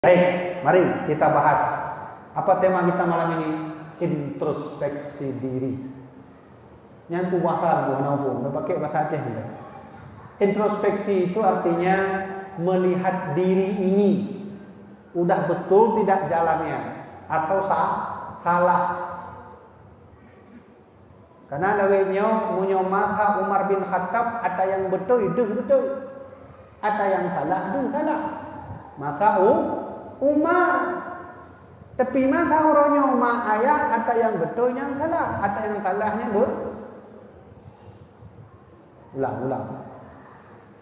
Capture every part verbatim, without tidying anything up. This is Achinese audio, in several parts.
Baik, mari kita bahas. Apa tema kita malam ini? Introspeksi diri. Nyan peue bahasa Teungku hana muphom, neupaké bahasa Aceh je. Introspeksi itu artinya melihat diri ini udah betul tidak jalannya atau sa-, salah. Karena lawét nyoe, meunyoe masa Umar bin Khattab, ata nyang beutôi deuh beutôi, ata nyang salah deuh salah. Masa U-, Umar. Tapi masa uroe nyoe ma ayah, ata nyang beutôi nyang salah, ata nyang salah nyan deuh. Ulang, ulang.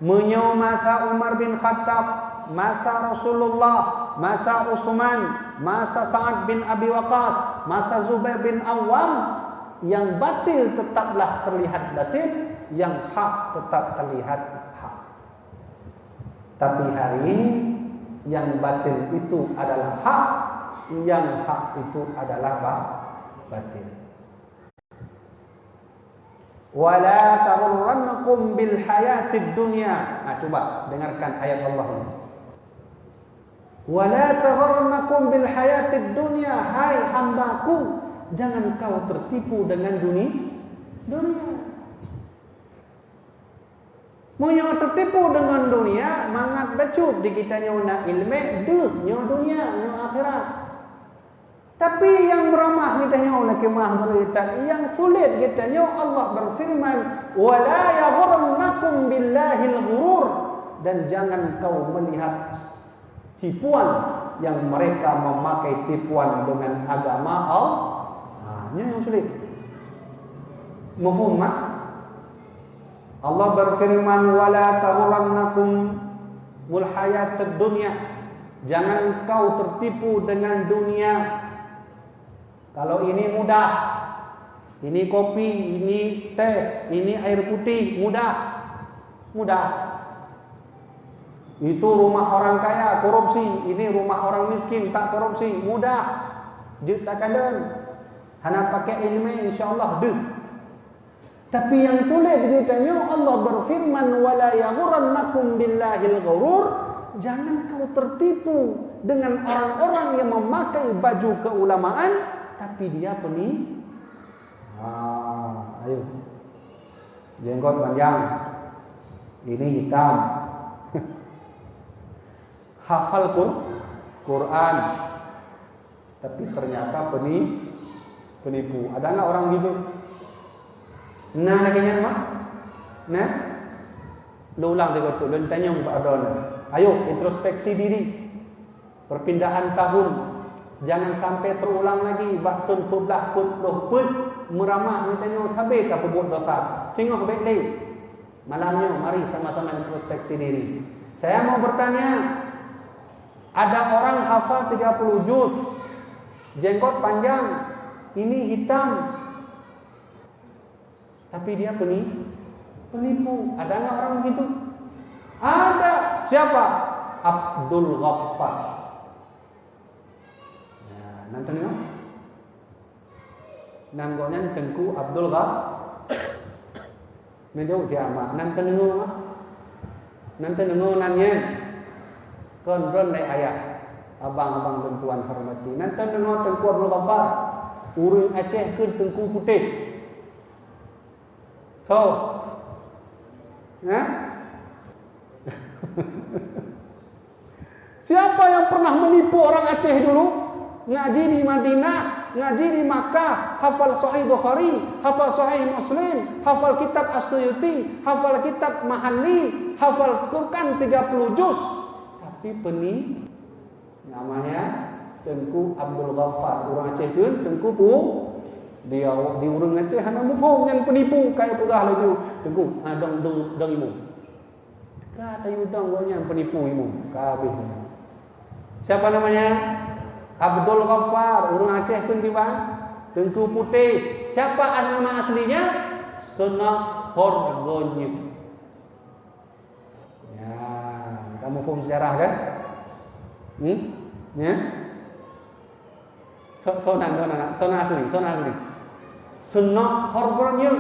Meunyoe masa Umar bin Khattab, masa Rasulullah, masa Utsman, masa Sa'ad bin Abi Waqqas, masa Zubair bin Awam, yang batil tetaplah terlihat batil, yang hak tetap terlihat hak. Tapi hari ini, yang batil itu adalah hak, yang hak itu adalah ba-, batil. "Wa la taghurrannakum bil hayatid dunya." Nah, cuba dengarkan ayat Allah ini. "Wa la taghurrannakum bil hayatid dunya." Hai hamba-Ku, jangan kau tertipu dengan duni-, dunia. Meunyoe tertipu dengan dunia, mangat bacut di geutanyoe na iéleumé, deuh nyoe dunia, nyoe akhirat. Tapi nyang meuramah geutanyoe na keumah meureutat, nyang sulet geutanyoe, Allah berfirman, "Wa la yaghurrannakum billahil ghurur." Dan jangan kau melihat tipuan yang mereka memakai tipuan dengan agama Allah. Nah, nyoe nyang sulet. Muphom, mak? Allah berfirman, "Wa la taghurrannakumul hayatud dunya." Jangan kau tertipu dengan dunia. Kalau ini mudah, ini kopi, ini teh, ini air putih, mudah. Mudah. Itu rumah orang kaya, korupsi. Ini rumah orang miskin, tak korupsi. Mudah. Jeuet takalon. Hana pakai iéleumé, insya Allah deuh. Tapi nyang sulet geutanyoe, Allah berfirman, "Wa la yaghurrannakum billahil ghurur." Jangan kau tertipu dengan orang-orang yang memakai baju keulamaan, tapi dia peni-, ah, ayo. Jenggot panjang. Ini hitam. Hafal Qur-, Quran. Tapi ternyata peni-, penipu. Ada enggak orang gitu? Nah, lagèe nyan, mak? Nah? Lôn ulang tiga tu, lôn tanyong bak droeneuh. Ayo, introspeksi diri. Perpindahan tahun. Jangan sampai terulang lagi, bak thôn peuet blah, peuet ploh, peuet meuramah geutanyoe sabé tapeubuet dosa. Singoh bèk lé. Malam nyoe, mari sama-sama introspeksi diri. Saya mau bertanya, ada orang hafal tiga puluh juz, jenggot panjang, ini hitam, tapi dia peni-, penipu. Ada nggak orang begitu? Ada. Siapa? Abdul Ghaffar. Ya, nan teuneuk? Nan gobnyan Teungku Abdul Gha-, neujaweueb siat mak, nan teuneungoe mak. Nan teuneungoe nan nyan. Kon droen lé ayah, abang-abang lôn tuan hormati. Nan teuneungoe Teungku Abdul Ghaffar, ureueng Aceh kheun Teungku Putéh. Tho. Hah? Siapa yang pernah menipu orang Aceh dulu? Ngaji di Madinah, ngaji di Makkah, hafal Sahih Bukhari, hafal Sahih Muslim, hafal kitab As-Suyuti, hafal kitab Mahalli, hafal Quran tiga puluh juz. Tapi peni-, namanya Teungku Abdul Ghaffar. Ureueng Aceh kheun Teungku Pu-, dia di ureueng Aceh hana muphom nyan penipu, ka jipeugah laju, "Teungku, ha, dong, dong, dong imeum." Ka tayue dong gobnyan penipu imeum, ka habéh. Siapa namanya? Abdul Ghaffar, ureueng Aceh kheun kiban. Teungku Putéh. Siapa as-, nama aslinya? Seunok Horgonyeuk. Ya, kamu faham sejarah kan? Hmm? Ya? So, so nan, so nan, so nan asli, so nan asli. Seunok Horgonyeuk.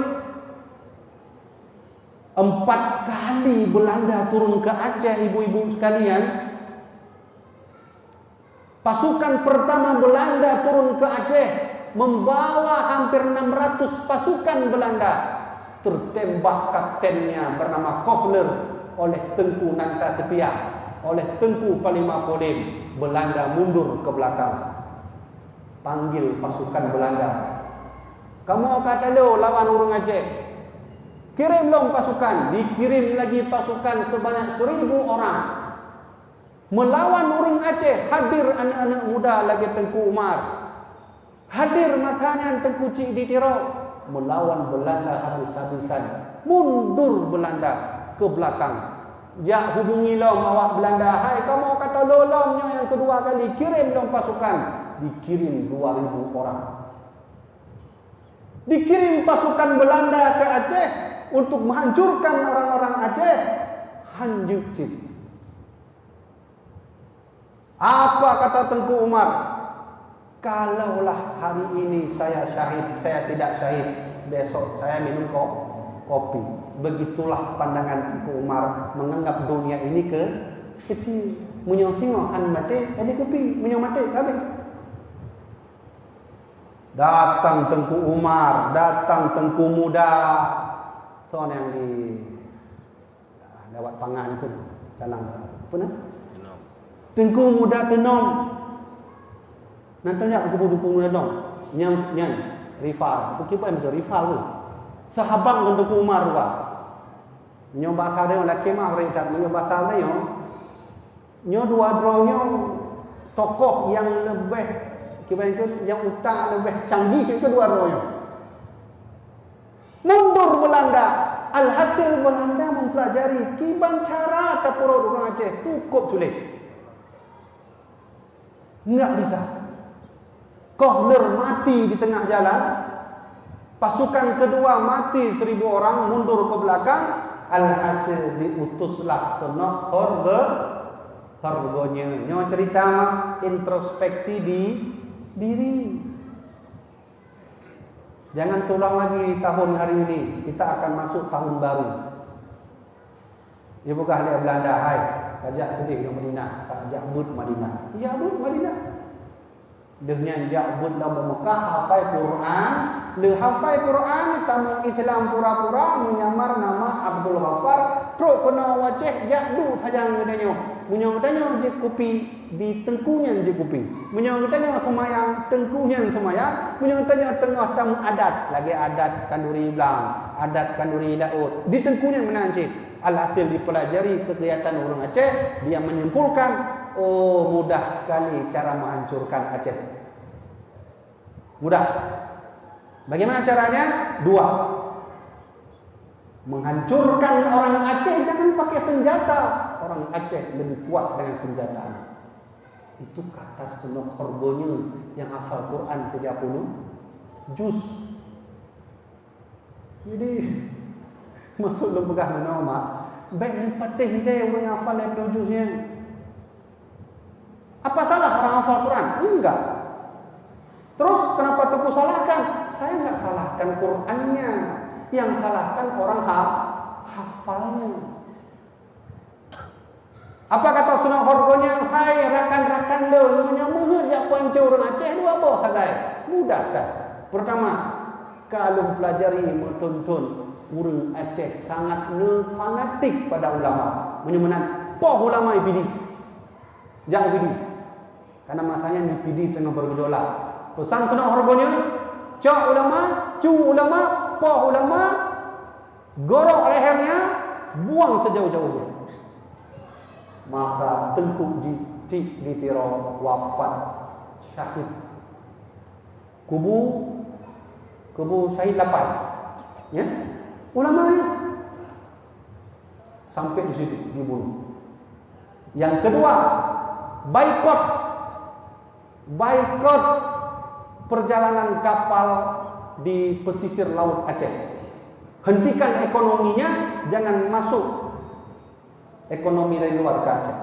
Empat kali Belanda turun ke Aceh, ibu-ibu sekalian. Pasukan pertama Belanda turun ke Aceh membawa hampir enam ratus pasukan Belanda. Tertembak kaptennya bernama Kohler oleh Tengku Nanta Setia, oleh Tengku Panglima Kodim. Belanda mundur ke belakang. Panggil pasukan Belanda. "Kamoe ka talo lawan ureuëng Aceh. Kirim lom pasukan." Dikirim lagi pasukan sebanyak seribu orang. Meulawan ureuëng Aceh hadir aneuëk-aneuëk muda lagée Teungku Umar. Hadir masa nyan Teungku Chik di Tiro. Meulawan Beulanda habis-habisan. Mundur Beulanda keu beulakang. Jak hubungi lom awak Beulanda, "Hai, kamoe ka talo lom nyoe nyang keudua kali, kirém lom pasukan." Dikirim dua ribu orang. Dikirim pasukan Beulanda ke Aceh untuk menghancurkan orang-orang Aceh. Hanjeuet cit. Apa kata Teungku Umar? "Kalaulah hari ini saya syahid, saya tidak syahid, besok saya minum ko-, kopi." Begitulah pandangan Teungku Umar menganggap dunia ini ke-, kecil. Meunyoe singoh han maté, jadi kupi. Meunyoe maté, ka habéh. Datang Teungku Umar, datang Teungku Muda. Soe nyang di lewat pangan pun, canang pun, eh? Teungku Muda Teunom. Nanti nyak kubu Teungku Muda Teunom. Nyang, nyang rival. Bukan, bukan rival tu. Sahabat ngon Teungku Umar tu, Pak. Nyoe bahasa dia lakée mah rek that, nyoe bahasa dia nyoe. Nyoe dua droe nyoe tokoh nyang leubeh, kiban keu nyang utak leubeh canggih keu dua droe nyoe. Mundur Beulanda, alhasil Beulanda mempelajari kiban cara tapeuruet ureuëng Aceh, cukup sulet. Enggak bisa. Kohler mati di tengah jalan, pasukan kedua mati seribu orang mundur ke belakang, alhasil diutuslah Snouck Hurg-, Hurgronje. Nyoe cerita mah introspeksi di diri. Jangan terulang lagi tahun hari ini, kita akan masuk tahun baru. Ipeugah lé Beulanda, "Hai, kajak keudeh ngon Madinah, kajak beuet Madinah." Kajak beuet Madinah. Lheueh nyan jak beuet lam Meukah, hafai Quran. Lheueh hafai Quran, tamong Islam pura-pura, meunyamar nama Abdul Ghaffar, trok keunoe u Aceh, jak duek sajan geutanyoe. Meunyoe geutanyoe jép kupi, di teungku nyan jép kupi. Meunyoe geutanyoe seumayang, teungku nyan seumayang. Meunyoe geutanyoe teungoh tameuadat, lagée adat khanduri blang, adat khanduri laôt, di teungku nyan meunan cit. Alhasil, dipelajari kegiatan ureuëng Aceh, dia menyimpulkan, "Oh, mudah sekali cara menghancurkan Aceh." Mudah. Bagaimana caranya? Dua. Menghancurkan orang Aceh jangan pakai senjata. Orang Aceh lebih kuat dengan senjata. Itu kata Snouck Hurgronje yang hafal Quran tiga puluh juz. Jadi, maksud lôn peugah meunoe, mak, bék neupatéh ilée ureuëng nyang hafal lhée ploh juz nyan. Apa salah orang hafal Quran? Enggak. Terus kenapa Teungku salahkan? Saya enggak salahkan Qurannya. Yang salahkan orang ha-, hafalnya. Apa kata Snouck Hurgronje, "Hai rakan-rakan lôn, meunyoe meuheuet jak peuhanco ureuëng Aceh, dua boh sagai. Mudah that. Pertama, ka lôn pelajari meuthon-thon, ureuëng Aceh sangat neu-, fanatik pada ulama. Meunyoe meunan, poh ulama i Pidie. Jak u Pidie." Karena masa nyan di Pidie teungoh bergejolak. Pesan Snouck Hurgronje, "Cok ulama, cu ulama, poh ulama, gorok lehernya, buang sejauh-jauhnya." Maka Teungku Chik di Tiro wafat syahid. Kubu, kubu syahid lapan. Ya? Ulama ya? Sampai di situ dibunuh. Yang kedua, baikot. Baikot perjalanan kapal di pesisir laut Aceh. Hentikan ekonominya, jangan masuk ekonomi dari luar ke Aceh.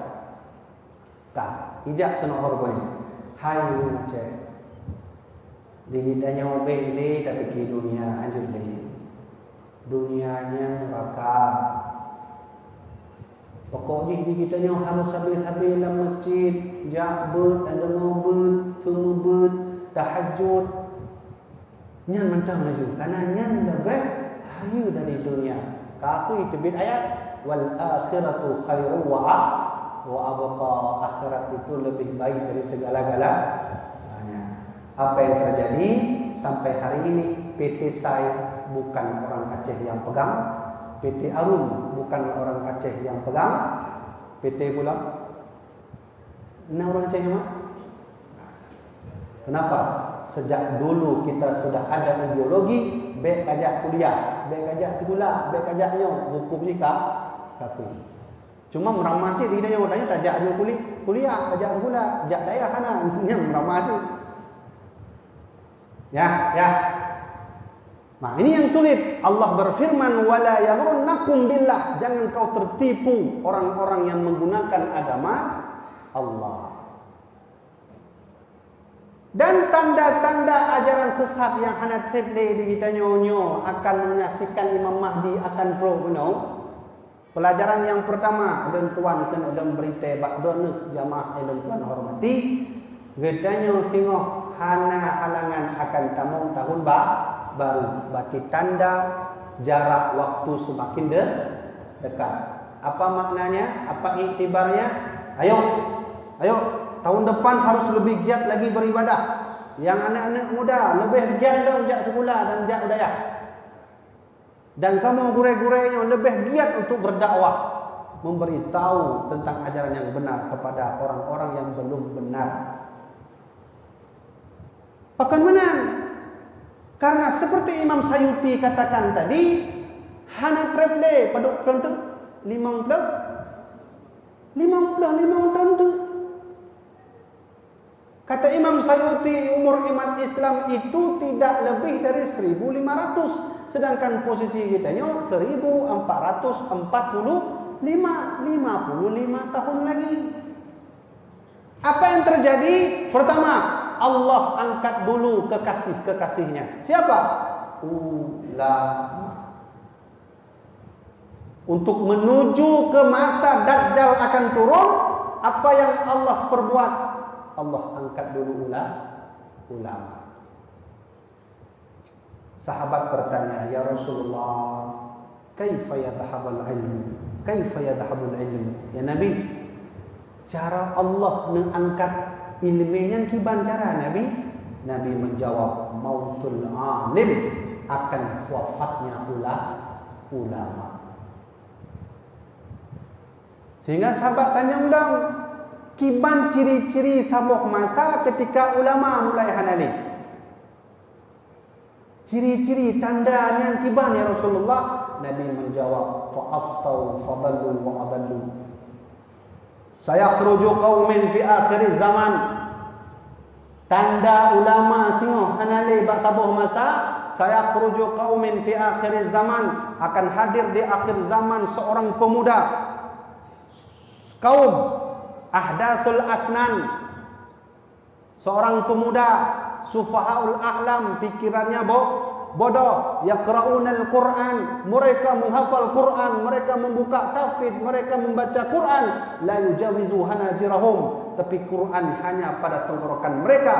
Ka, ijak Snouck Hurgronje. Hai ureuëng Aceh. Di geutanyoe bék lé tapike dunia, hanjeuet lé. Dunia nyan raka. Pokok jih di geutanyoe harôh sabe-sabe lam masjid, jak beuet, tadeungoe beuet, seumeubeuet, tahajud. Nyan mantong laju, karena nyan leubeh hayeue dari dunia. Ka peue teubiet ayat, "Wal akhiratu khairu wa ab-, wa abqa." Akhirat itu lebih baik dari segala-galanya. Apa yang terjadi sampai hari ini, P T Sai bukan orang Aceh yang pegang, P T Arun bukan orang Aceh yang pegang, P T pula na orang Aceh yang mak? Kenapa? Sejak dulu kita sudah ada ideologi, bèk kajak kuliah, bèk kajak sikula, bèk kajak nyoe, hukum jih ka kafir. Cuma meuramah cit di tanyoe, tanyoe tajak ju kuli-, kuliah, tajak sikula, jak dayah hana, nyan meuramah cit. Ya, ya. Nah, ini yang sulit. Allah berfirman, "Wala yaghurrannakum billah." Jangan kau tertipu orang-orang yang menggunakan agama Allah. Dan tanda-tanda ajaran sesat yang hana treb lé di tanyoe nyoe akan menyaksikan Imam Mahdi akan trok keunoe. Pelajaran yang pertama, ulôn tuan kheun ulôn bri tée bak droeneuh jamaah nyang ulôn tuan hormati, geutanyoe singoh hana halangan akan tamong tahun ba-, baru, berarti tanda jarak waktu semakin de-, dekat. Apa maknanya? Apa iktibarnya? Ayo, ayo, tahun depan harus lebih giat lagi beribadah. Yang aneuk-aneuk muda, leubeh giat lom jak sikula dan jak u dayah. Dan kamoe gurée-gurée nyoe leubeh giat untuk berdakwah, memberi tahu tentang ajaran yang benar kepada orang-orang yang belum benar. Pakon meunan? Karena seperti Imam Sayuti katakan tadi, hana treb lé padub thon teuk, limong ploh, limong ploh limong thon teuk. Kata Imam Sayuti, umur umat Islam itu tidak lebih dari seribu lima ratus, sedangkan posisi kita nyoe seribu empat ratus empat puluh lima, lima puluh lima tahun lagi. Apa yang terjadi? Pertama, Allah angkat dulu kekasih-kekasihnya. Siapa? Ulama. Untuk menuju ke masa Dajjal akan turun, apa yang Allah perbuat? Allah angkat dulu ula-, ulama. Sahabat bertanya, "Ya Rasulullah, kaifa yadhhabul ilmu? Kaifa yadhhabul ilmu?" Ya Nabi, cara Allah neuangkat ileumé nyan kiban cara, Nabi? Nabi menjawab, "Mautul alim, akan wafatnya ula-, ulama." Sehingga sahabat tanyong lom, kiban ciri-ciri saboh masa ketika ulama mulai hana lé? Ciri-ciri tanda nyan kiban, ya Rasulullah? Nabi menjawab, "Fa aftau fadallu wa adallu. Sayakhruju qaumin fi akhiriz zaman." Tanda ulama singoh hana lé bak saboh masa, "Sayakhruju qaumin fi akhiriz zaman." Akan hadir di akhir zaman seorang pemuda. Kaum ahdatsul asnan. Seorang pemuda, sufahaul ahlam, pikirannya bo-, bodoh, yaqra'unal Qur'an, mereka menghafal Quran, mereka membuka tahfiz, mereka membaca Quran, la yujawizu hanajirahum, tapi Quran hanya pada tenggorokan mereka,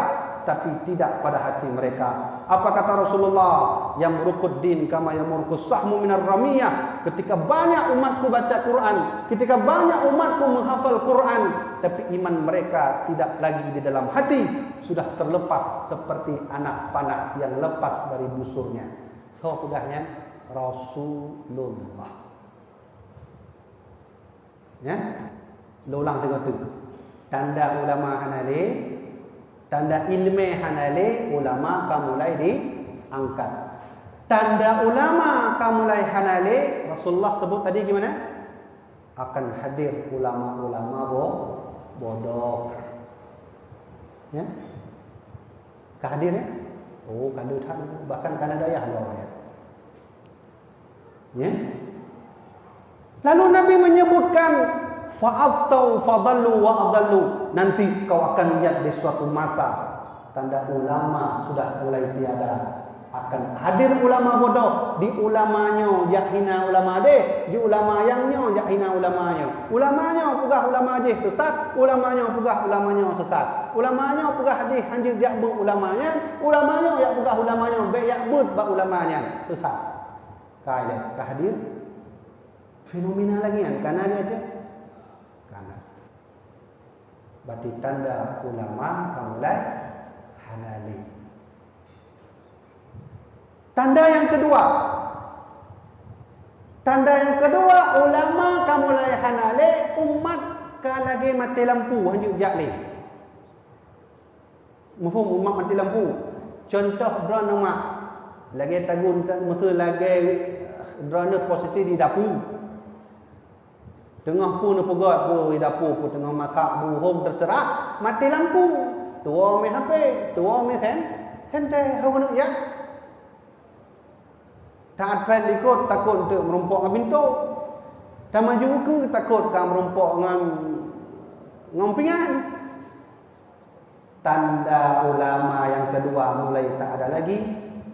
tapi tidak pada hati mereka. Apa kata Rasulullah? "Yamruquddin kama yamruqus sahmu minar ramiyah." Ketika banyak umatku baca Quran, ketika banyak umatku menghafal Quran, tapi iman mereka tidak lagi di dalam hati, sudah terlepas seperti anak panah yang lepas dari busurnya. Soe peugah nyan? Rasulullah. Ya? Lôn ulang teuk-teuk. Tanda ulama hana lé, tanda ileumé hana lé, ulama ka mulai diangkat. Tanda ulama ka mulai hana lé, Rasulullah sebut tadi gimana? Akan hadir ulama-ulama bo-, bodoh. Ya? Ka hadir, ya? Oh, ka hadir that. Bahkan ka na dayah lom, ya. Ya. Lalu Nabi menyebutkan, "Fa aftau fadallu wa adallu." Nanti kau akan lihat di suatu masa, tanda ulama sudah mulai tiada, Akan hadir ulama bodoh, di ulama nyoe jak hina ulama deh, di ulama nyang nyoe jak hina ulama nyoe. Ulama nyoe peugah ulama jih sesat, ulama nyoe peugah ulama nyoe sesat. Ulama nyoe peugah jih hanjeuet jak beuet ulama nyan, ulama nyoe jak peugah ulama nyoe bèk jak beuet bak ulama nyan, sesat. Ka ilèe, ka hadir fenomena lagèe nyan, ka na di Aceh? Ka na. Berarti tanda ulama ka mulai hana lé. Tanda nyang keudua. Tanda nyang keudua, ulama ka mulai hana lé, umat ka lagèe maté lampu, hanjeuet jak lé. Muphom, umat maté lampu. Cuntoh droeneuh mak. Lagèe tagun, ta-, meuseu lagèe droeneuh posisi di dapu. Teungoh peue neupeugöt, peue di dapu, peue teungoh masak, buhom, terserah, maté lampu. Tuwoe mé H P, tuwoe mé sen-, senter, hana neuk jak. Ta-trend likot, takot teuk meurumpok ngon pintoe. Tamaju ukeue, takot ka meurumpok ngon, ngon pingan. Tanda ulama nyang keudua mulai tak ada lagi,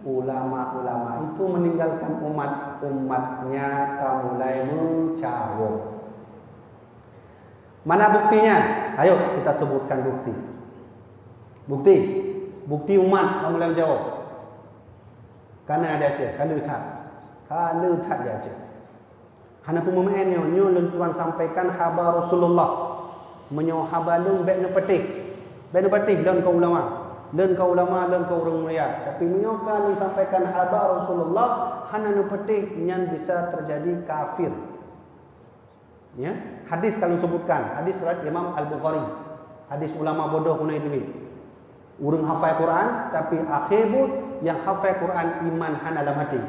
ulama-ulama itu meninggalkan umat, umatnya ka mulai meucawök. Mana buktinya? Ayo kita sebutkan bukti. Bukti. Bukti umat ka mulai meucawök. Ka na di Aceh, ka le that. Ka le that di Aceh. Hana peue meu'en nyoe, nyoe lôn tuan sampaikan haba Rasulullah. Meunyoe haba lôn bèk neupatéh. Bèk neupatéh lôn kon ulama. Lôn kon ulama, lôn kon ureueng mulia. Tapi meunyoe ka lôn sampaikan haba Rasulullah, hana neupatéh, nyan bisa terjadi kafir. Ya, hadis ka lôn sebutkan, hadis riwayat Imam Al-Bukhari. Hadis ulama bodoh guna itu. Ureueng hafai Quran, tapi akhé buet nyang hafai Quran iman hana lam até.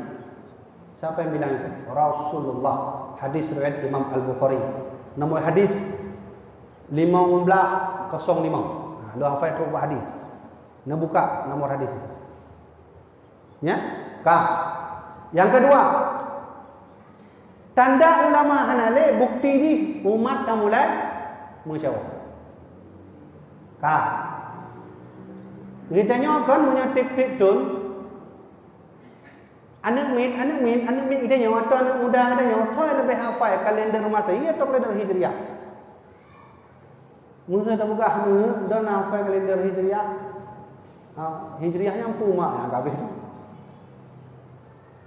Siapa yang bilang itu? Rasulullah. Hadis riwayat Imam Al-Bukhari. Nomor hadis lima belas kosong lima. Nah, lo hafai tu hadis. Nah, buka nomor hadis. Ya? Ka. Yang kedua, tanda ulama hana lé, bukti jih umat ka mulai meucawök. Ka. Geutanyoe kon meunyoe tiep-tiep thon, aneuk miet, aneuk miet, aneuk miet geutanyoe atau aneuk muda geutanyoe, soe leubeh hafai kalender Masehi atau kalender Hijriah? Meuseu tapeugah meuheuet, droeneuh hafai kalender Hijriah. Ha, Hijriah nyan peue mak nyang ka habéh tu.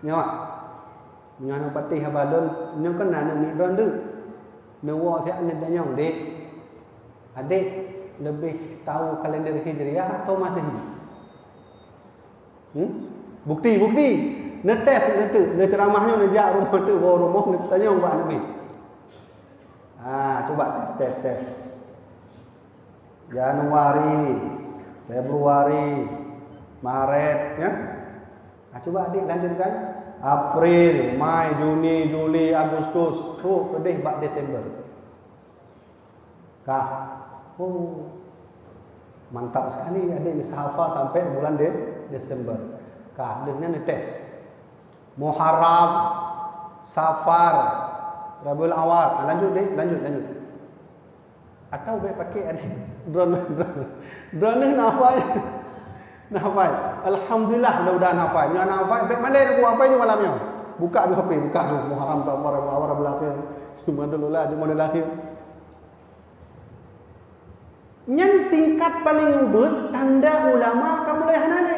Nyoe, nyoe neupatéh haba lôn, nyoe kan na aneuk miet droen tu. Neuwoe siat neutanyong, "Dek, adek leubeh tahu kalender Hijriah atau Masehi?" Hmm? Bukti, bukti. Neutes, neuteuk, neuceuramah nyoe, neujak rumoh teuk, bak rumoh, neutanyong bak aneuk miet. Ah, cuba tes, tes, tes. Januari, Februari, Maret, ya. Ah, cuba adik lanjutkan. April, Mai, Juni, Juli, Agustus, trok keudeh bak Desember. Kah. Oh. Mantap sekali, adik bisa hafal sampai bulan De-, Desember. Kah, deuh nyan tes. Muharram, Safar, Rabiul Awal. Ah, lanjut deh, lanjut, lanjut. Atau baik pakai adik. Drone, drone. Drone ni nak hafal. Nak hafal. Alhamdulillah, mudah-mudahan hafal. Nyoe nak hafal, baik mana aku hafal ni malam ni. Buka dulu H P, buka dulu. Muharram, Safar, Rabiul Awal, Rabiul Akhir. Jumadal Ula, Jumadal Akhir. Nyan tingkat paleng ubit tanda ulama ka mulai hana lé.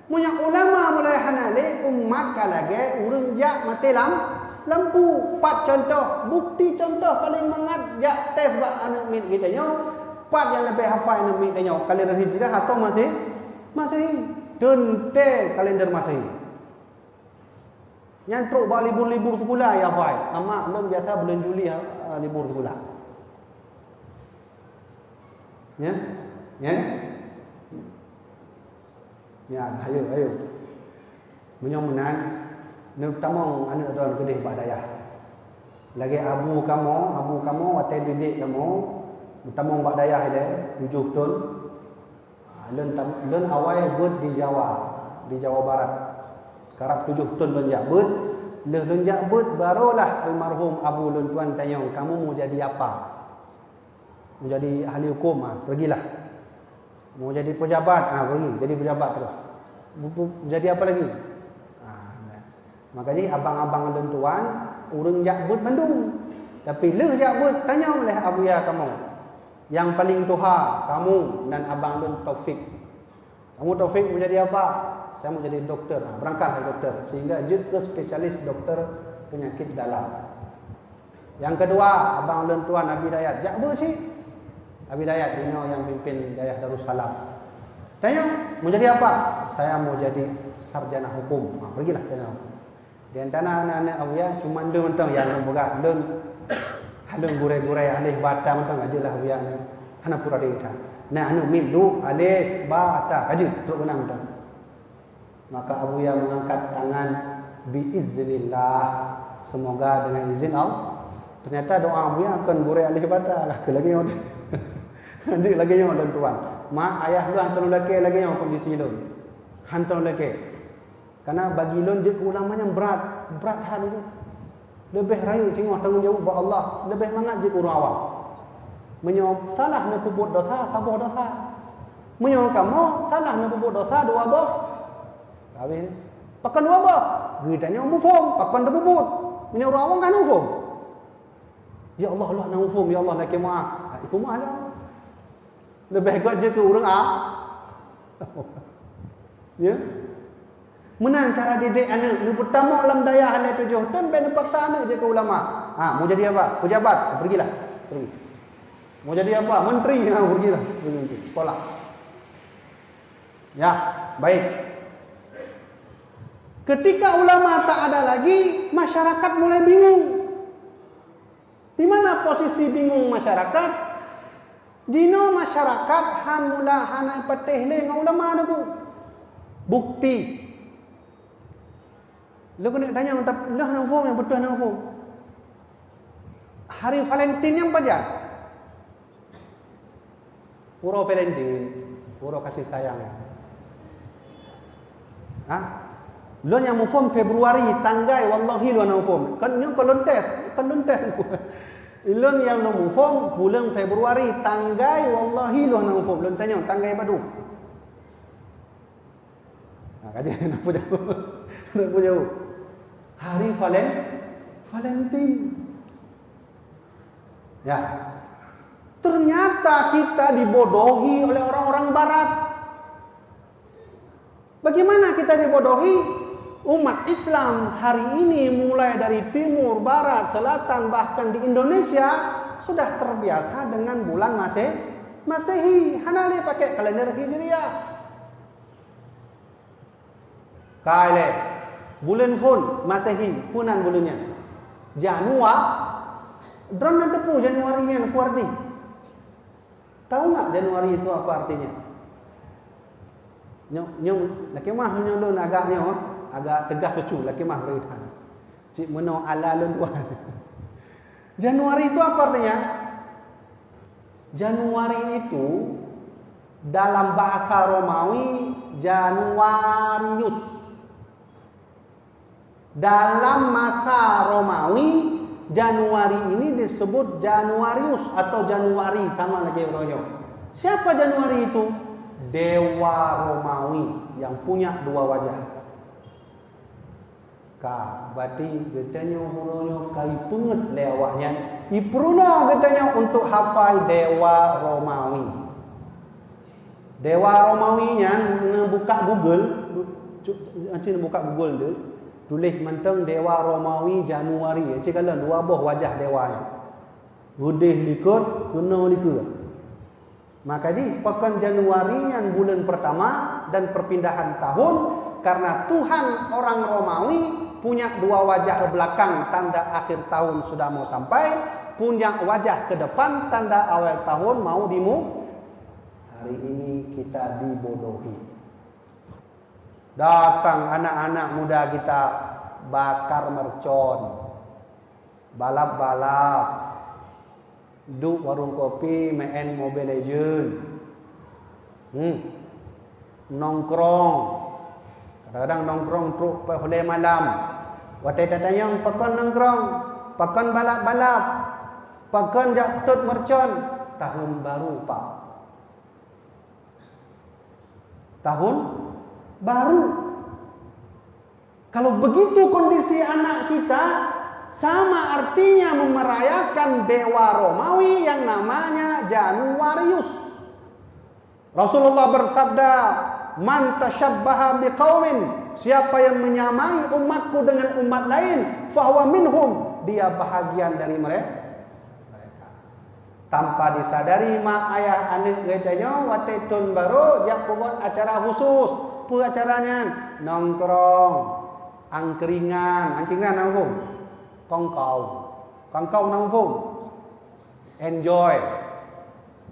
Meunyoe ulama mulai hana lé, umat ka lagée ureuëng jak maté lam, lampu. Pat contoh, bukti contoh paleng mangat jak tes bak aneuk miet geutanyoe, pat nyang leubeh hafai aneuk miet tanyoe, kalender Hijriah atau Masehi? Masehi. Teuntée kalender Masehi. Nyan trok bak libur-libur sikula ya, Fai. Amak lôn biasa bulan Juli, ha, libur sikula. Ya? Ya? Ya, ayo, ayo. Meunyoe meunan, neutamong aneuk droen keudeh bak dayah. Lagée abu kamoe, abu kamoe watée didik kamoe, neutamong bak dayah ilée tujoh thon. Ha, lôn tam-, lôn awai beuet di Jawa, di Jawa Barat. Karab tujoh thon lôn jak beuet, lheueh lôn jak beuet, barolah almarhum abu lôn tuan tanyong, "Kamu mau jadi apa?" "Mau jadi ahli hukum." "Ah, pergilah." "Mau jadi pejabat?" "Ah, pergi jadi pejabat terus." Bu-, bu-, jadi apa lagi? Ha, nah. Maka jih abang-abang lôn tuan, ureuëng jak beuet mandum. Tapi lheueh jak beuet, tanyong lé Abuya kamoe. Nyang paling tuha, kamoe nan abang lôn Taufik. Kamoe Taufik mau jadi apa? Saya mau jadi doktor. Ha, berangkatlah doktor. Sehingga jeuet keu spesialis doktor penyakit dalam. Yang kedua, abang lôn tuan Abi Dayat. Jak beuet cit. Abi Dayat, jinoe nyang pimpin dayah Darussalam. Tanyong, mau jadi apa? Saya mau jadi sarjana hukum. Ha, pergilah sarjana hukum. Di antara aneuk-aneuk Abuya, cuma lôn mantong nyang lôn peugah. Lôn, lôn gurée-gurée aléh bata mantong, ka jeuet lah Abuya nyoe. Hana pura deh that. Nah, aneuk miet duek, aléh, ba, ta, ka jeuet, trok keunan mantong. Maka Abuya mengangkat tangan, "Biiznillah, semoga dengan izin Allah." Ternyata doa Abuya kon gurée aléh bata lah, keu lagée nyoe. Lanjut lagée nyoe lôn tuan. Mak, ayah lôn hantom lôn lakée lagée nyoe kondisi lôn. Hantom lôn lakée. Karena bagi lôn jeuet keu ulama nyan brat, brat that lôn. Leubeh rayeuk singoh tanggong jaweueb bak Allah, leubeh mangat jeuet keu ureuëng awam. Meunyoe salah neupeubuet desya, saboh desya. Meunyoe kamoe salah neupeubuet desya, dua boh. Habis. Pakon dua boh? Geutanyoe muphom, pakon teupeubuet. Meunyoe ureuëng awam kan muphom. Ya Allah, Allah na muphom, ya Allah, lakée meu'ah. Ha, ipeumeu'ah lé Allah. Leubeh gét jeuet keu ureuëng a-, ya. Meunan cara didik aneuk, neupeutamong lam dayah aneuk tujoh thon, bék neupaksa aneuk jeuet keu ulama. Ha, mau jadi apa? Pejabat, pergilah. Pergi. Mau jadi apa? Menteri, ha, pergilah. Pergi, pergi. Sekolah. Ya, baik. Ketika ulama tak ada lagi, masyarakat mulai bingung. Di mana posisi bingung masyarakat? Jinoe masyarakat han mula hana patéh lé ngon ulama Teungku. Bukti. Lôn keuneuk tanyong, tapi lôn hana muphom, nyang beutôi hana muphom. Hari Valentine nyan pajan? Uroe Valentine, uroe kasih sayang. Ha? Lôn nyang muphom Februari, tanggai wallahi lôn hana muphom. Kan nyoe kon lôn tes, kon lôn tes. Lôn nyang lôn muphom buleuen Februari, tanggai wallahi lôn hana muphom. Lôn tanyong, tanggai padum? Nah, kaji nak peujaweueb. Nak peujaweueb. Hari Valen-, Valentine. Ya. Ternyata kita dibodohi oleh orang-orang barat. Bagaimana kita dibodohi? Umat Islam hari ini mulai dari timur, barat, selatan, bahkan di Indonesia sudah terbiasa dengan bulan Mase-, Masehi. Hana lé pakai kalender Hijriah. Kai lé, buleuen phon Masehi, peue nan buleuen nyan? Janua-, droeneuh na teupeue Januari nyan peue arti? Tahu nggak Januari itu apa artinya? Nyoe, nyoe, lakée meu'ah meunyoe lôn agak nyoe, agak teugas bacut, lakée meu'ah bri that. Cit meunoe ala lôn tuan. Januari itu apa artinya? Januari itu dalam bahasa Romawi Januarius. Dalam masa Romawi, Januari ini disebut Januarius atau Januari, sama lagée uroe nyoe. Siapa Januari itu? Dewa Romawi yang punya dua wajah. Ka, berarti geutanyoe uroe nyoe ka ipeungeut lé awaknyan, ipeurunoe geutanyoe untuk hafai Dewa Romawi. Dewa Romawi nyan, neubuka Google, cu-, cu-, aci neubuka Google tu, tuléh mantong Dewa Romawi Januari, aci kalon dua boh wajah dewa nyan. Udeh likot, keunoe likot. Maka jih, pakon Januari nyan buleuen peurtama dan perpindahan tahun, karena Tuhan orang Romawi punya dua wajah ke belakang, tanda akhir tahun sudah mau sampai, punya wajah ke depan, tanda awal tahun mau dimu-, Hari ini kita dibodohi. Datang anak-anak muda kita bakar mercon, balap-balap, duek warong kopi, main Mobile Legend. Hmm. Nongkrong. Kadang-kadang nongkrong trok peuet lhèe malam. Watèe tatanyong, pakon nongkrong? Pakon balap-balap? Pakon jak tot mercon? Tahun baru, Pak. Tahun, Baru. Kalau begitu kondisi anak kita, sama artinya memerayakan dewa Romawi yang namanya Januarius. Rasulullah bersabda, "Man tasyabbaha biqaumin, siapa yang menyamai umatku dengan umat lain, fahuwa minhum, dia bahagian dari mere-, mereka." Tanpa disadari, mak ayah aneuk geutanyoe watée thon barô jak peubuet acara khusus. Peue acara nyan? Nongkrong, angkringan, angkringan na muphom? Kongkau. Kongkau na muphom? Enjoy.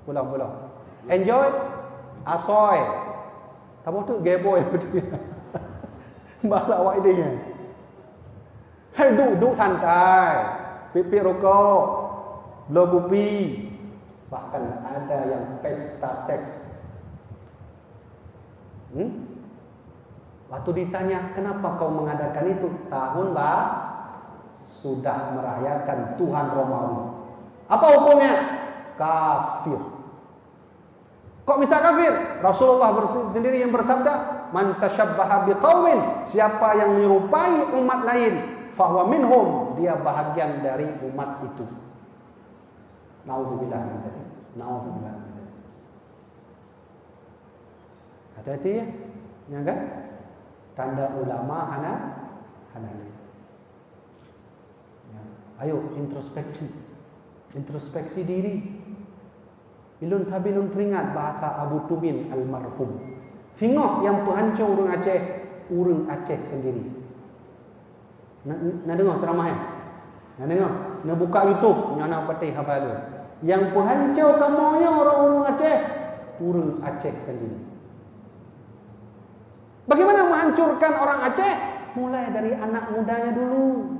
Pulang, pulang. Enjoy, asoy. Taboh tu geboy. Bahasa awak idéh nyan. Hai, duek-duek santai, piet-piet rukok, bloe kupi, bahkan ada yang pesta seks. Hmm? Waktu ditanya, "Kenapa kau mengadakan itu?" Tahun ba-, sudah merayakan Tuhan Romawi. Apa hukumnya? Kafir. Kok bisa kafir? Rasulullah bersi-, sendiri yang bersabda, "Man tasyabbaha biqaumin, siapa yang menyerupai umat lain, fahuwa minhum, dia bahagian dari umat itu." Naudzubillah min dzalik. Naudzubillah min dzalik. Hati-hati ya. Ya kan? Tanda ulama hana, hana lé. Ya. Ayo introspeksi. Introspeksi diri. Ilôn sabe lôn teuingat bahasa Abu Tumin almarhum. Singoh nyang peuhanco ureuëng Aceh, ureuëng Aceh sendiri. Na, na deungoe ceuramah nyan? Na deungoe? Na buka YouTube, nyoe na patéh haba lôn. Nyang peuhanco kamoe nyoe ureuëng Aceh, ureuëng Aceh sendiri. Bagaimana menghancurkan orang Aceh? Mulai dari anak mudanya dulu.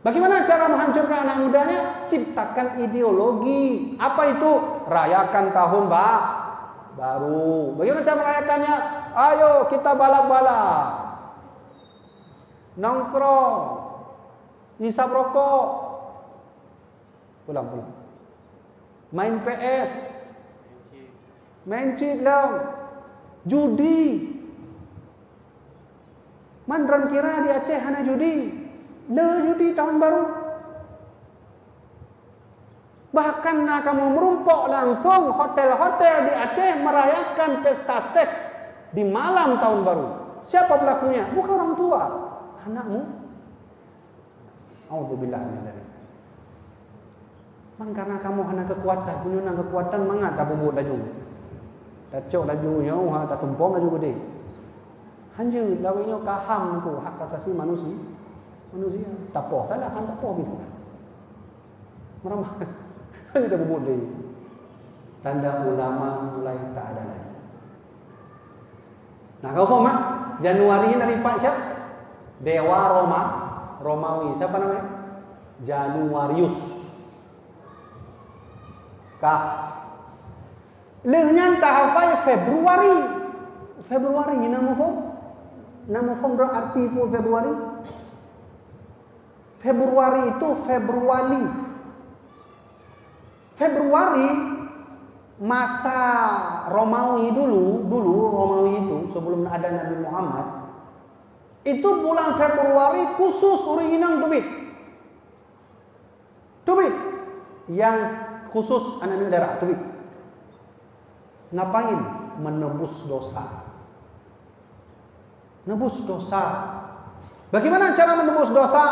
Bagaimana cara menghancurkan anak mudanya? Ciptakan ideologi. Apa itu? Rayakan tahun ba-, baru. Bagaimana cara merayakannya? Ayo kita balap-balap. Nongkrong. Isap rokok. Pulang, pulang. Main P S. Main chip lom. Judi. Man droen kira di Aceh hana judi. Le judi tahun baru. Bahkan na kamoe meurumpok langsung hotel-hotel di Aceh merayakan pesta seks di malam tahun baru. Siapa pelakunya? Bukan orang tua, anakmu. Auzubillah min dzalik. Man karena kamoe hana keukuatan, meunyoe na keukuatan mangat tapubuet laju. Tacok laju nyoe, ha, tatumpom laju geude. Hanjeuet lawét nyoe ka HAM tu, hak asasi manusia. Manusia. Tapoh salah, han tapoh bisa. Meurama. Hanjeuet tapubuet laju. Tanda ulama mulai tak ada lagi. Nah, kau faham, ah? Januari dari Pak siapa? Dewa Roma, Romawi. Siapa namanya? Januarius. Kah. Lheueh nyan tahafai Februari. Februari, na muphom? Na muphom droe arti peue Februari? Februari itu Februari. Februari masa Romawi dulu, dulu Romawi itu sebelum ada Nabi Muhammad, itu bulan Februari khusus ureuëng inong teubiet. Teubiet. Yang khusus aneuk-aneuk dara teubiet. Ngapain? Menebus dosa. Nebus dosa. Bagaimana cara menebus dosa?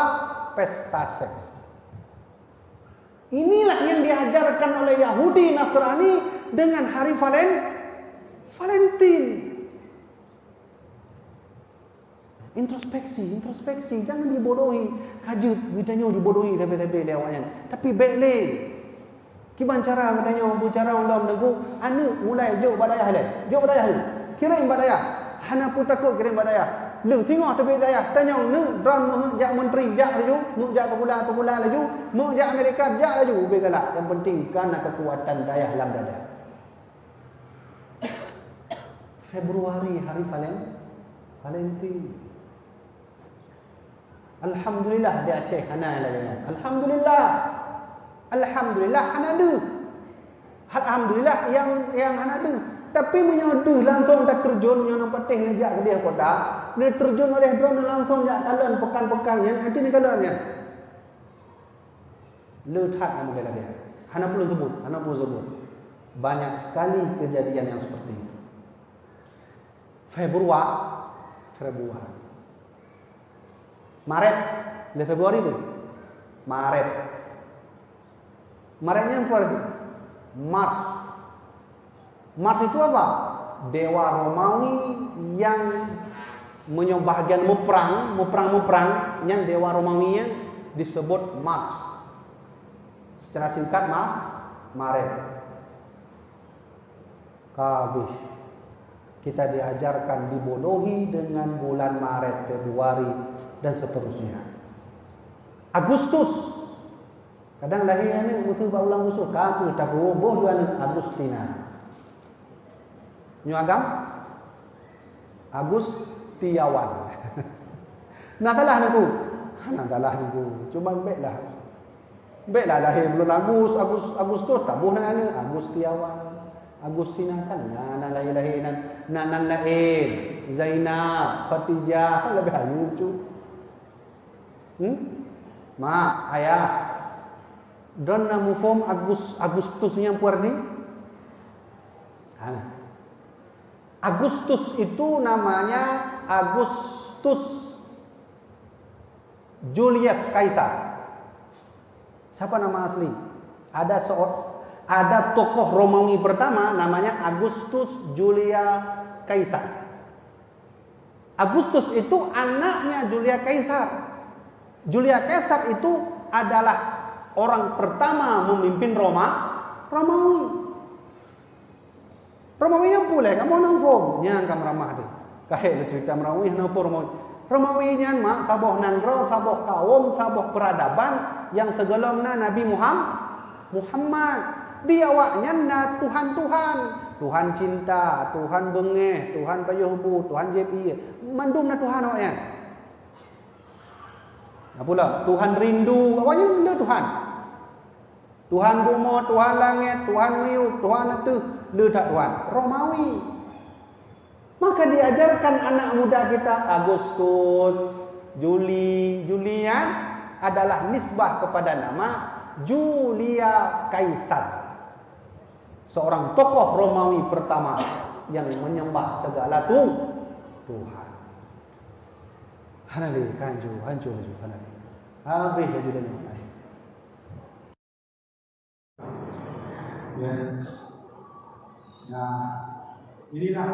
Pesta seks. Inilah yang diajarkan oleh Yahudi Nasrani dengan hari Valen-, Valentine. Introspeksi, introspeksi, jangan dibodohi. Ka jeuet geutanyoe dibodohi sabe-sabe lé awaknyan. Tapi bék lé. Kiban cara geutanyoe beucara ulôn neugui, aneuk mulai jok bak dayah lé. Jok bak dayah lé. Kirém bak dayah. Hana peutakot kirém bak dayah. Lheueh singoh teubiet dayah, tanyong neuk droen meuheuet jak menteri, jak laju, neuk jak teukula, teukula laju, neuk jak Amerika, jak laju, ubé galak. Yang penting ka na keukuatan dayah lam dada. Februari hari Valen-, Valentine. Alhamdulillah di Aceh hana lagée nyan. Alhamdulillah. Alhamdulillah hana deuh. Alhamdulillah yang, yang hana deuh. Tapi meunyoe deuh langsong taterjun, meunyoe nang patéh neujak keudeh kota, neuterjun oleh droeneuh langsong jak kalon pekan-pekan nyan, aci neukalon nyan. Le that nyang model lagèe nyan. Hana peue lôn sebut, hana peue lôn sebut. Banyak sekali kejadian yang seperti itu. Februari, Februari. Maret, le Februari tu. Maret. Maret nyan peue lagi? Mars. Mars itu apa? Dewa Romawi yang meunyoe bahagian muprang, muprang-muprang, nyan dewa Romawi nyan disebut Mars. Secara singkat, Ma-, Maret. Kabeh. Kita diajarkan dibodohi dengan bulan Maret, Februari, dan seterusnya. Agustus. Kadang lahé aneuk meuseu bak bulan Agustus, ka kheueh tapeuboh lé aneuk Agustina. Nyoe agam? Agustiawan. Na salah Teungku? Hana salah Teungku. Cuman bèk lah. Bèk lah lahé bulan Agus-, Agus-, Agustus, taboh nan aneuk, Agustiawan, Agustina kan. Na, na lahé-lahé nan, na, nan laén, Zainab, Khadijah, kan leubeh ayu cu. Hmm? Mak, ayah, droeneuh na muphom Agus-, Agustus nyan peue arti? Hana. Agustus itu namanya Agustus Julius Kaisar. Siapa nama asli? Ada seo-, ada tokoh Romawi pertama namanya Agustus Julia Kaisar. Agustus itu anaknya Julia Kaisar. Julia Kaisar itu adalah orang pertama memimpin Roma, Romawi. Romawi nyan peue lé, kamoe hana phom, nyan ka meuramah deh. Ka hék lé cerita Romawi, hana phom Romawi. Romawi nyan mak saboh nanggroe, saboh kawom, saboh peradaban nyang sigohlom na Nabi Muham-, Muhammad. Di awaknyan na tuhan-tuhan, Tuhan cinta, Tuhan beungéh, Tuhan pajoh bu, Tuhan jieb ié. Mandum na tuhan awaknyan. Na pula Tuhan rindu, awaknyan na tuhan. Tuhan bumoe, Tuhan langét, Tuhan miyueb, Tuhan ateueh, le that Tuhan. Romawi. Maka diajarkan anak muda kita, Agustus, Juli. Juli nyan adalah nisbah kepada nama Julia Kaisar. Seorang tokoh Romawi pertama yang menyembah segala tu-, tuhan. Hana lé, hanco, hanco laju, hana lé. Habéh laju dan lain. Ya. Nah, inilah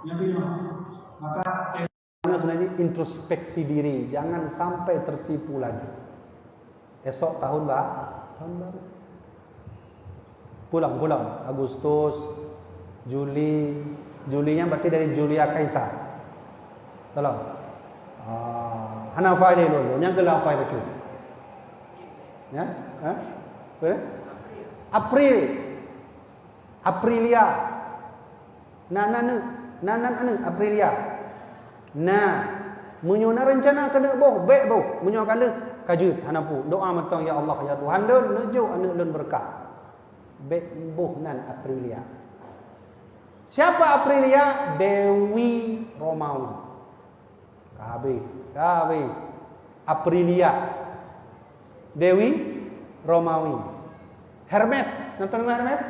yang kedua. Maka, sebenarnya introspeksi diri, jangan sampai tertipu lagi. Esok tahun ba-, tahun baru. Pulang, pulang. Agustus, Juli, Juli nyan berarti dari Julia Kaisar. Tolong. Ah, hana hafai lé lôn, nyang keuh hafai bacut. Ya? Ha? Betul? April. Aprilia. Na, na, na, na, na, na, Aprilia. Na, meunyoe na reuncana keuneuk boh, bèk boh. Meunyoe ka lheueh, ka jeuet, hana peue. Doa mantong, "Ya Allah, ya Tuhan lôn, neujok aneuk lôn beureukat." Bèk boh nan Aprilia. Siapa Aprilia? Dewi Romawi. Ka habéh, ka habéh. Aprilia. Dewi Romawi. Hermes, nonton ngon Hermes?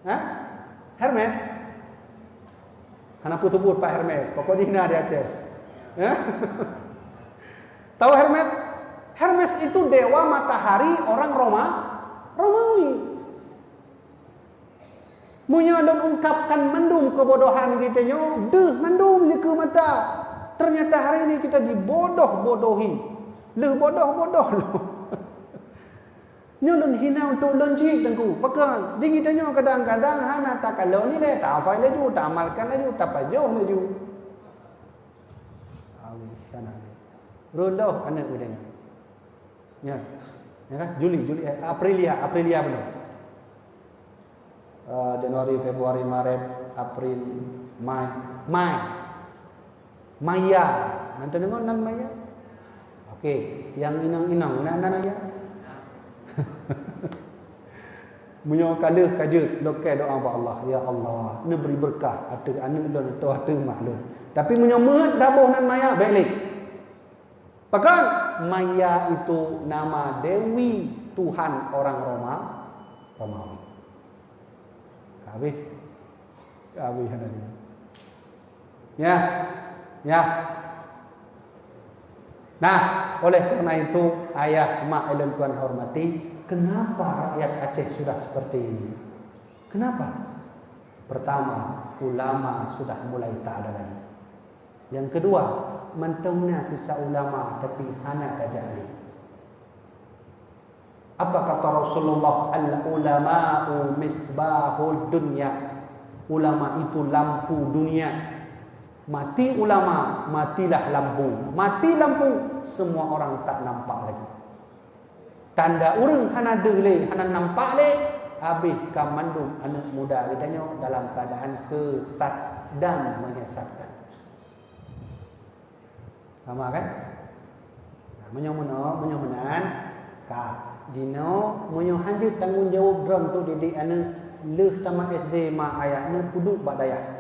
Hah? Hermes? Hana peue teubeuet Pak Hermes, pokok jih na di Aceh. Hah? Tahu Hermes? Hermes itu dewa matahari orang Roma, Romawi. Meunyoe lôn ungkapkan mandum keubodohan geutanyoe, deuh mandum dikeue mata. Ternyata hari ini kita dibodoh-bodohi. Lheueh bodoh-bodoh lom. Nyoe lôn hina untuk lôn cit Teungku. Pakon? Di geutanyoe kadang-kadang hana takalon ilèe, tahafai laju, taamalkan laju, tapajoh laju. Alih kana. Reuloh aneuk geutanyoe. Ya. Ya kan? Juli, Juli, eh, Aprilia, Aprilia bunoe. Eh, Januari, Februari, Maret, April, Mai. Mai. Maya. Nan tadeungoe nan Maya? Oke, nyang inong-inong, nan, nan Maya? Meunyoe ka lheueh ka jeuet, lokée doa bak Allah, "Ya Allah, neubri beureukat ateueh aneuëk lôn atau ateueh mak lôn." Tapi meunyoe meuheuet daboh nan maya, bék lé. Pakon? Maya itu nama dewi Tuhan orang Roma, Romawi. Ka habéh. Ka habéh hana lé. Ya. Ya. Nah, oleh karena itu, ayah mak ulôn tuan hormati, kenapa rakyat Aceh sudah seperti ini? Kenapa? Pertama, ulama sudah mulai tak ada lagi. Yang kedua, mantong na sisa ulama tapi hana tajak lé. Apa kata Rasulullah, "Al-ulama'u misbahud dunya." Ulama itu lampu dunia. Mati ulama, matilah lampu. Mati lampu, semua orang tak nampak lagi. Tanda ureuëng hana deuh lé, hana nampak lé, habéh ka mandum aneuëk muda geutanyoe dalam keadaan sesat dan menyesatkan. Sama kan? Nah, meunyoe meunoe, meunyoe meunan, ka jinoe meunyoe hanjeuet tanggong jaweueb droe untuk didik aneuëk, lheueh tamat S D mak ayah neuh peuduek bak dayah.